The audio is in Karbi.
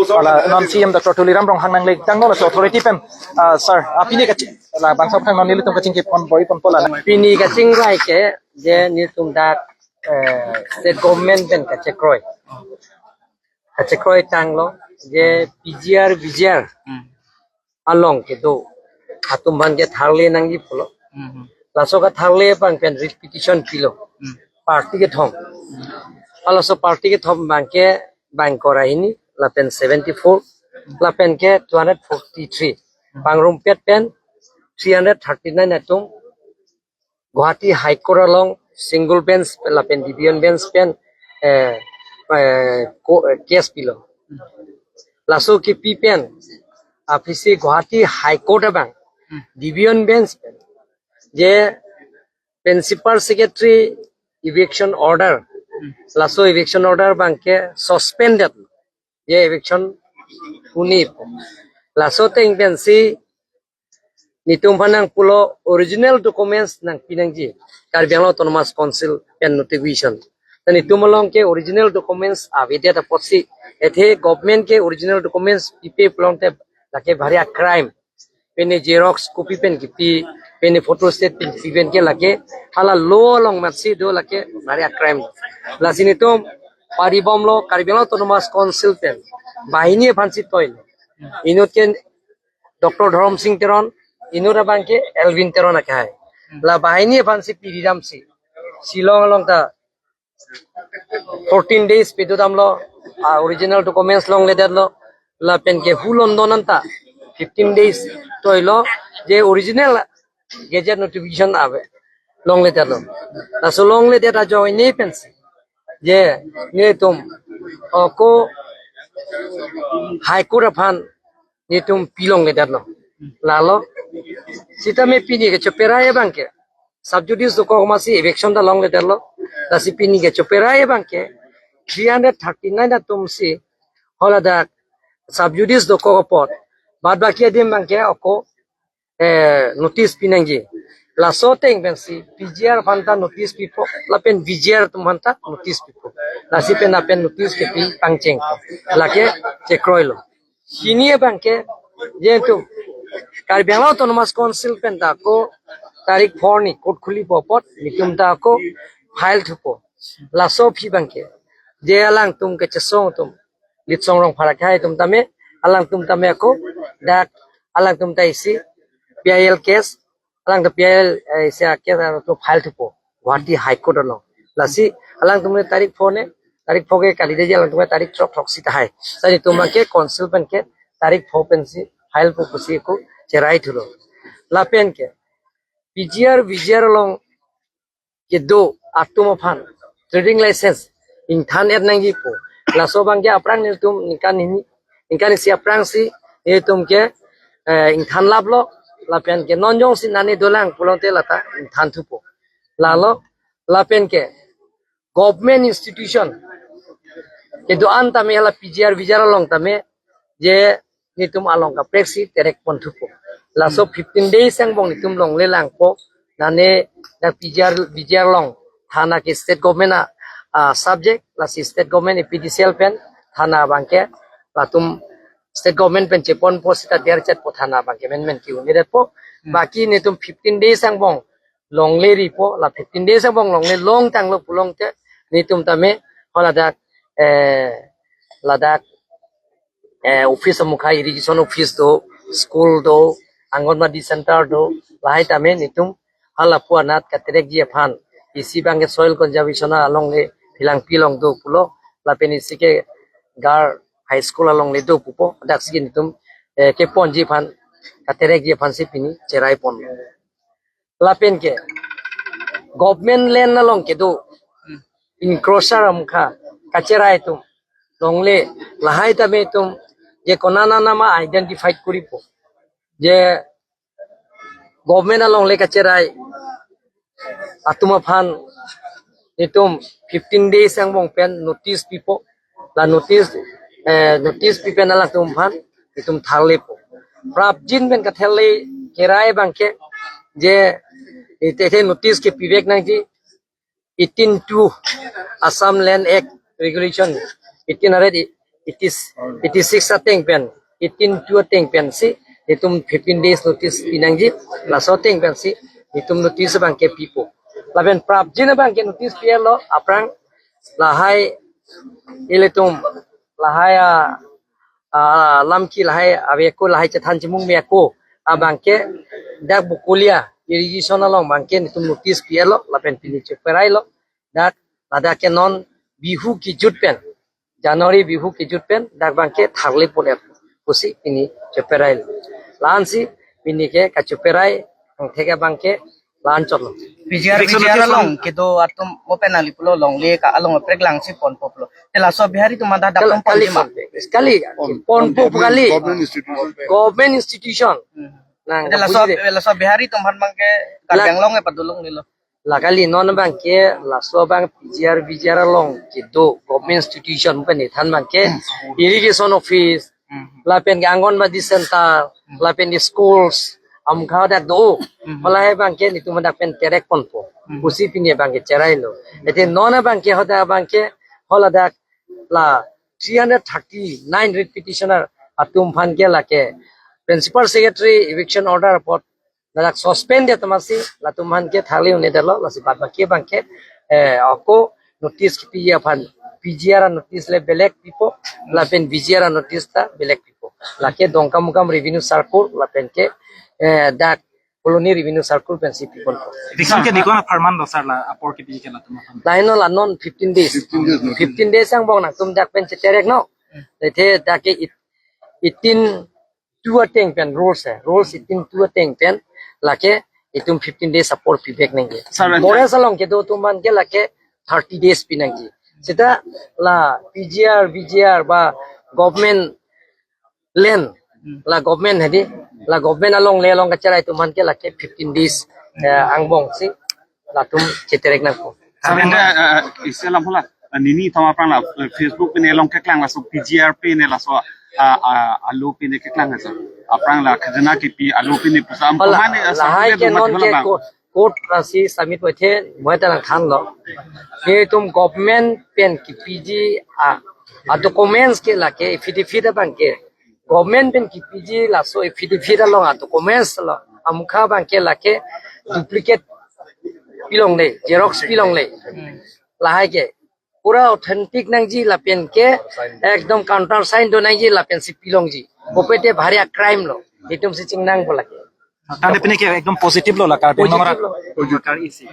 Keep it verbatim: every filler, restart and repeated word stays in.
Hala non C M Doctor Tuliram Ronghang nangli tanglo, laso authority pen, ah, sir, ah, pini kachi-, labangso aphan non nelitum kachingki pon boi pon pola. Pini kachingvai ke je nelitum dak, eh, state government pen kachekroi. Kachekroi tanglo je P G R, V G R along kedo atum aphan ke tharle nangji pulo. Laso katharle abang pen repetition pilo. Party kethom. Halaso party kethom abang ke bang kora hini lapen seventy-four, lapen ke two hundred forty-three. Pangrumpet pen three hundred thirty-nine atum Guwahati High Court along single bench lapen division bench pen, eh, eh, ko-, eh, case pilo. Laso kepi pen aphisi Guwahati High Court abang division bench pen je principal secretary eviction order, laso eviction order abang ke suspended, je eviction huni. Laso ateng pensi nelitum aphan nangpulo original documents nangpi nangji, Karbi Anglong Autonomous Council pen notification. Ta nelitum along ke original documents avedet apotsi, athe government ke original documents pipe pulote lake bhari a-crime. Pini xerox copy pen kipi, pini photostat pen kipi pen ke lake hala law along matsi do, lake bhari a-crime. Lasi nelitum paribomlo Karbi Anglong Autonomous Council pen banghini aphansi toilo. Inut ke Doctor Dhorom Sing Teron, inut abang ke Elwin Teron akhai. La banghini aphansi piri damsi Shillong along ta fourteen days pidun damlo, ah, original documents longledetlo, lapen ke hu London anta fifteen days toilo, je original gazette notification ave longledetlo. Laso longledet ajoine pensi je nelitum ako High Court aphan nelitum pilongledetlo. Lalo sitame pini ke choperai abang ke sub judice dokok masi eviction ta longledetlo. Lasi pini ke choperai abang ke three hundred thirty-nine atumsi haladak sub judice dokok apot, bad baki adim abang ke ako, eh, notice pinangji. Laso ateng pensi P G R aphan ta notice pipo, lapen V G R atum aphan ta notice pipo. Lasi pen lapen notice kepi pangcheng. Lake chekroilo. Hini abang ke, je nelitum Karbi Anglong Autonomous Council pen ta ako tarik four ni court khulipo apot, nelitum ta ako file thupo. Laso aphi abang ke, je alangtum kechesong atum, Litsong Rongphar akhai atum tame, alangtum tame ako dak alangtum ta isi P I L case, alangtum P I L, eh, isi a-case alangtum file thupo Guwahati High Court along. Lasi alangtum ne tarik four ne, tarik four ke kali deji, alangtum tarik throk throksi tahai. Tadi tum ke council pen ke tarik four pensi file po pusi ako cherai thulo. Lapen ke P G R, V G R along kedo atum aphan trading license ingthan-et nangjipo. Laso abang ke aphrang nelitum ningkan hini, ningkan isi aphrangsi nelitum ke, eh, ingthan laplo, lapen ke non jongsi nane dolang pulote lata ingthan thupo. Lalo lapen ke government institution kedo-an tame hala P G R V G R along tame je nelitum along kapreksi terek pon thupo. Laso fifteen days angbong nelitum longle langpo, nane na P G R V G R along thana ke state government a, a subject, lasi state government A P D C L pen thana abang ke latum state government pen cheponpo seta derchetpo, thana abang ke menmen ki-un-edetpo. Baki nelitum fifteen days angbong longle ripo, la fifteen days angbong longle longtanglo pulote nelitum tame haladak, eh, ladak, eh, office amukha, irrigation office do, school do, Anganwadi center do, lahai tame nelitum halapu anat katerekji aphan, isi abang ke soil conservation alongle Philangpi along do pulo, lapen isi ke Gar High School alongle do pupo, daksi ke nelitum, eh, keponji aphan, katerekji aphansi pini cherai ponlo. Lapen ke government land along kedo encroacher amukha kacherai atum longle, lahai tame itum je konat nama identify koripo, je government alongle kacherai atum aphan itum fifteen days angbong pen notice pipo. La notice, eh, notice pi pen alangtum aphan itum tharlepo. Prapjin pen katharle kerai abang ke je ite the notice kepivek nangji eighteen two Assam Land Act Regulation, eighteen hundred It is, it is six ateng pen, eighteen two ateng pensi, itum fifteen days notice pinangji, laso ateng pensi, itum notice abangke pipo. Lapen prapjin abangke notice pi-etlo, aphrang lahai ilitum, lahai a, a, lamki lahai ave ako, lahai chethan chimung me ako, abangke dak Bokolia irrigation along abangke itum notice pi-etlo, lapen pini cheperailo, dak, ladak ke non Bihu kejut pen, January Bihu kejut pen, dak abangke tharle pon-et pusi pini cheperailo. La-ansi pini ke kacheperai angthek abangke la-an chotlo. P G R, Eviction P G R notice along kedo atum mo pen nangli pulo longle ka along prek langsi ponpo pulo. Te laso Bihari atum hadak Kal-, atum kali ponji ma? ponpo. Kali, On, ponpo on government, kali. government institution. Government institution. Hmm. Nang Te laso, kapuji de. laso Bihari atum aphan abangke La- Karbi Anglong e padolong nilo. La kali, non abangke laso abang P G R, V G R along kedo government institution pen ithan abangke irrigation office, Hmm. lapen ke Anganwadi center, Hmm. lapen schools, amkha dak do. Hmm. Malahai abangke itum dak pen terek ponpo. Hmm. Pusi pini abangke cherailo. Ete non abangke hadak abangke haladak la three hundred thirty-nine writ petitioner atum aphan ke lake Principal Secretary eviction order apot ladak suspend det amatsi latum aphan ke tharle un-edetlo, lasi bad baki abangke, eh, ako notice kipiji aphan P G R notice le belek pipo, lapen V G R notice ta belek pipo. Lake Dongkamukam revenue circle, lapen ke, eh, dak Colony revenue circle pensi piponpo. Eviction ke dikon apharman do sir, la apor kipiji ke latum aphan? Lahai no, la non fifteen days. Fifteen days notice. Fifteen days angbong nangtum dak pen cheterek non. Lethe dak ke it-, eighteen two ateng pen rules hai. Rules eighteen two ateng pen lake itum fifteen days apor pivek nangji. Sir, Forest along kedo atum aphan ke lake thirty days pinangji. Seta la P G R, V G R ba government land, Hmm. la government hedi, la government alongle along kacherai atum aphan ke lake fifteen days, eh, angbongsi latum cheterek nangpo. Sir, ante, eh, isi alam hala, eh, nini thom aphrang la, eh, Facebook pine along keklang laso P G R pine laso, ah, ah, alo pine keklang sir. Aphrang la khajana kipi alo pine pusam Hala, pemane, eh, lahai sampai ke rumah non ke hala bang. Court, court asi submit waithe, moi ta nangthanlo. Itum government pen kipiji a, a documents ke lake affidavit abangke. Government pen kipiji laso affidavit along a documents lo. Amukha abangke lake duplicate pilongle, xerox pilongle. Hmm. Lahai ke pura authentic nangji lapen ke ekdom counter sign do nangji lapensi pilongji. Kopete bhari a crime lo. Itumsi chingnangpo lake. Tangte pini ke ekdom positive lo la Karbi Anglong Positive arat. Lo. Karbi isi.